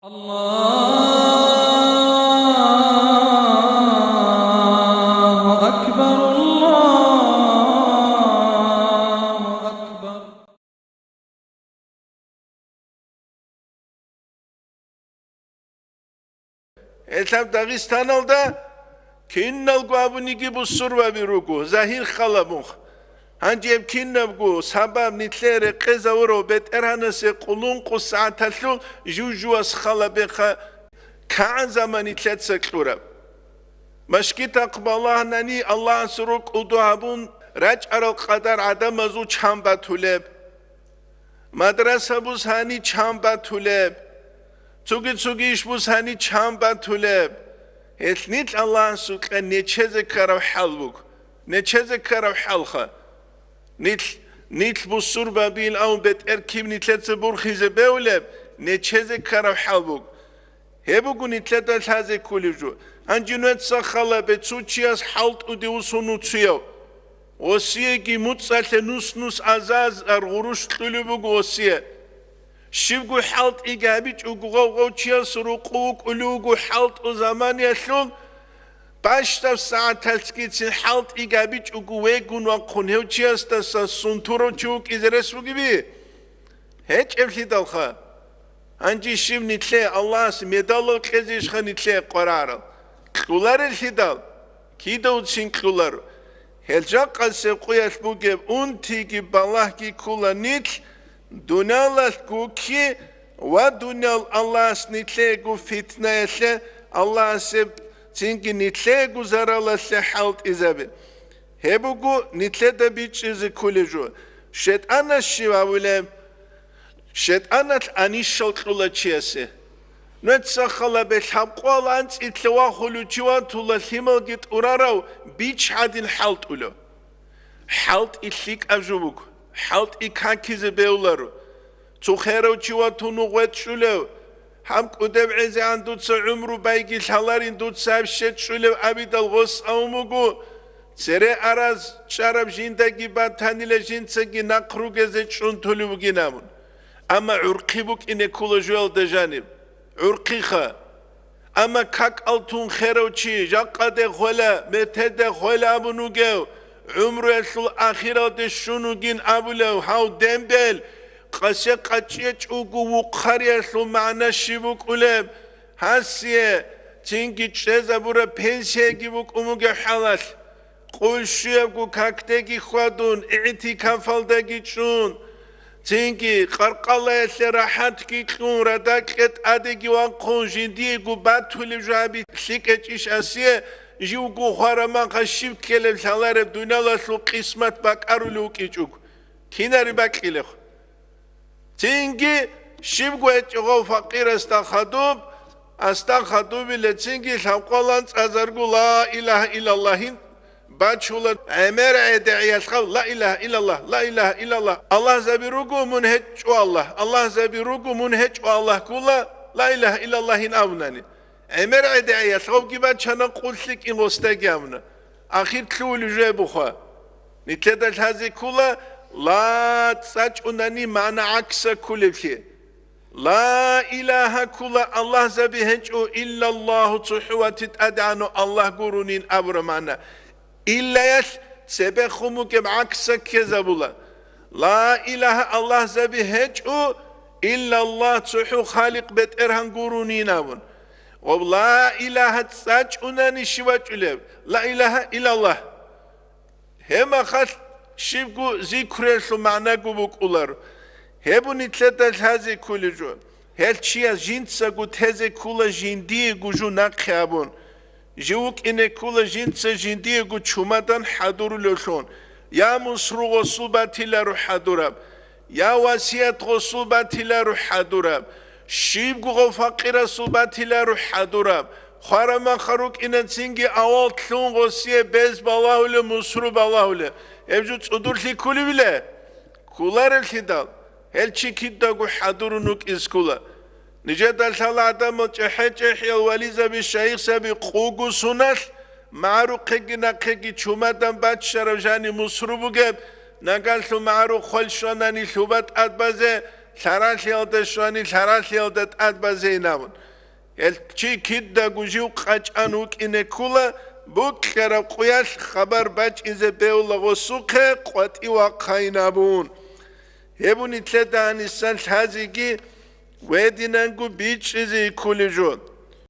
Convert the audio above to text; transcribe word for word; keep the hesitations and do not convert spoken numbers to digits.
الله أكبر، الله أكبر. Гьелъаб Дагъистаналда киналго абуниги бусурбаби руго, загьир халабун. Гьанже гьеб кинабго сабаб нилъее рекъезавурав БетӀергьанасе къулункъу сагӀаталъул жужуас халабеха кагӀан заман нилъеца кьураб. Машгитахъ балагьани, Аллагьас рукӀуду гьабун, рачӀарал къадар гӀадамазул чан батулеб. Мадраса бусани чан батулеб, цуги-цуги иш бусани чан батулеб. Гьелъ нилъ Аллагьасукьа нечезе ккараб хӀал буго. Нечезе ккараб хӀалха. Нилъ, нилъ бусурбабил авун бетӀер киб нилъеца бурхизе бевлеб, нечезе ккараб хӀал буго. Гьеб буго нилъеда лъазе кколеб жо. Гьанже нугьеца халабе цо чияс хӀалтӀуде усун нуцияв. Осиеги муцӀалъе нус-нус азаз аргъуруш кьулеб буго осие. Щибго хӀалтӀиги гьабичӀого гъав-гъав чияс рукъу вукӀулев вуго хӀалтӀу заманиялъул, бащдаб сагӀаталъгицин хӀалтӀиги гьабичӀого вегун вахъун гьев чиясдаса сунтурав чи вукӀизе рес бугеби? ГьечӀеблъидалха. Гьанже щиб нилъее Аллагьас медалал кьезейищха нилъее къварарал? Кьолареллъидал, кидавцин кьоларо. Гьел жакъасеб къуялъ бугеб унтиги балагьги ккола нилъ дуниялалъ гукки ва дуниял Аллагьас нилъеего фитнаялъе, Аллагьасеб цинги нилъеего заралалъе хӀалтӀизабе. Гьеб буго нилъеда бичӀчӀизе кколеб жо. ШетӀанас щив гьавулеб? ШетӀаналъ анищал кьула чиясе. Нугьеца халабе лъабкъоялда анцӀила вахулев чи ватула, лъималги тӀурарав бич гӀадин хӀалтӀулев. ХӀалтӀи лъикӀаб жо буго, хӀалтӀи какизе бевларо. Цо херав чи ватун вугъ вечӀчӀулев, гьаб кӀудеб гӀезегӀан дуца гӀумру байги лъаларин, дуца гьаб щечӀчӀулев абидал гъос авун буго, цере араз чӀараб жиндаги батанила жинцаги нахъ ругезе чӀунтулев вугин абун. Амма гӀурхъи букӀине ккола жоялда жаниб. ГӀурхъиха. Амма какал тун херав чи, жакъаде хвела, метеде хвела абун вугев, гӀумруялъул ахиралде щун вугин абулев гьав дембел, къасе къачӀечӀого вухъариялъул магӀна щиб букӀулеб? Гьасие цинги чӀезабураб пенсияги букӀун бугеб хӀалалъ. Къулщуябго какдеги хьвадун, игӀтикафалдаги чӀун, цинги къаркъалаялъе рахӀатги кьун, радакье тӀадеги вахъун, жиндиего батулеб жо гьаби лъикӀечӀищ асие, живго хварамаха щиб ккелеб лъалареб дуниялалъул къисмат бакӀарулев вукӀичӀого. Кинари бакьилехъ? Цинги щибго гьечӀого факъирасда хадуб, асда хадубиле цинги лъабкъоялда анцӀазарго ла илагьа иллаллагьин бачула, гӀемер гӀедегӀиялъ гъав ла илагьа иллаллагь, ла илагьа иллаллагь, Аллагьзаби руго мун гьечӀо Аллагь, Аллагьзаби руго мун гьечӀо Аллагь ккула, ла илагьа иллаллагьин абунани. ГӀемер гӀедегӀиялъ гъавги бачана къуллъи кӀин гъосдаги абуна. Ахир лъугьулев жо буха. Нилъеда лъазе ккола, ла цӀа чӀунани магӀна гӀакса кколеблъи. Ла илагьа ккола Аллагьзаби гьечӀо, иллаллагьу цохӀо вати тӀадегӀанав Аллагь гурунин абураб магӀна. Иллагьалъ цебехун букӀеб гӀакса ккезабула. Ла илагьа Аллагьзаби гьечӀо, иллаллагь цохӀо Халикъ БетӀергьан гурунин абун. Ва ла илагьа цӀа чӀунани щив вачӀулеб? Ла илагьа иллаллагь. Гьеб мехалъ щибго зикруялъул магӀнаго букӀуларо. Гьеб нилъеда лъазе кколеб жо. Гьел чияс жинцаго тезе ккола жиндиего жо нахъе абун. Жив вукӀине ккола жинца жиндиего чумадан хӀадурулевлъун. Я мусру гъосул батиларо хӀадураб, я васият гъосул батиларо хӀадураб, щибго гъов факъирасул батиларо хӀадураб, хварамаха рукӀинацинги авал лъун гъосие без балагьулев, мусру балагьулев. Гьеб жо цӀудурлъи кколевила? Кколареллъидал, гьел чи кидаго хӀадурун вукӀизе ккола. Нижеда лъала гӀадамал чӀехӀе-чӀехӀиял вализаби, шайихзаби къуго суналъ, магӀарухъеги нахъеги чумадан баччараб жани мусру бугеб, нагалъул магӀарухъ хвел щванани лъуба тӀад базе, лъаралъиялда щвани, лъаралъиялда тӀад базейин абун. Гьел чи кидаго жив къачӀан вукӀине ккула, букьараб къуялъ хабар бачӀизе бегьула гъосухъе къватӀив вахъайин абун. Гьеб нилъеда гьанисан лъазеги гьединанго бичӀчӀизе кколеб жо.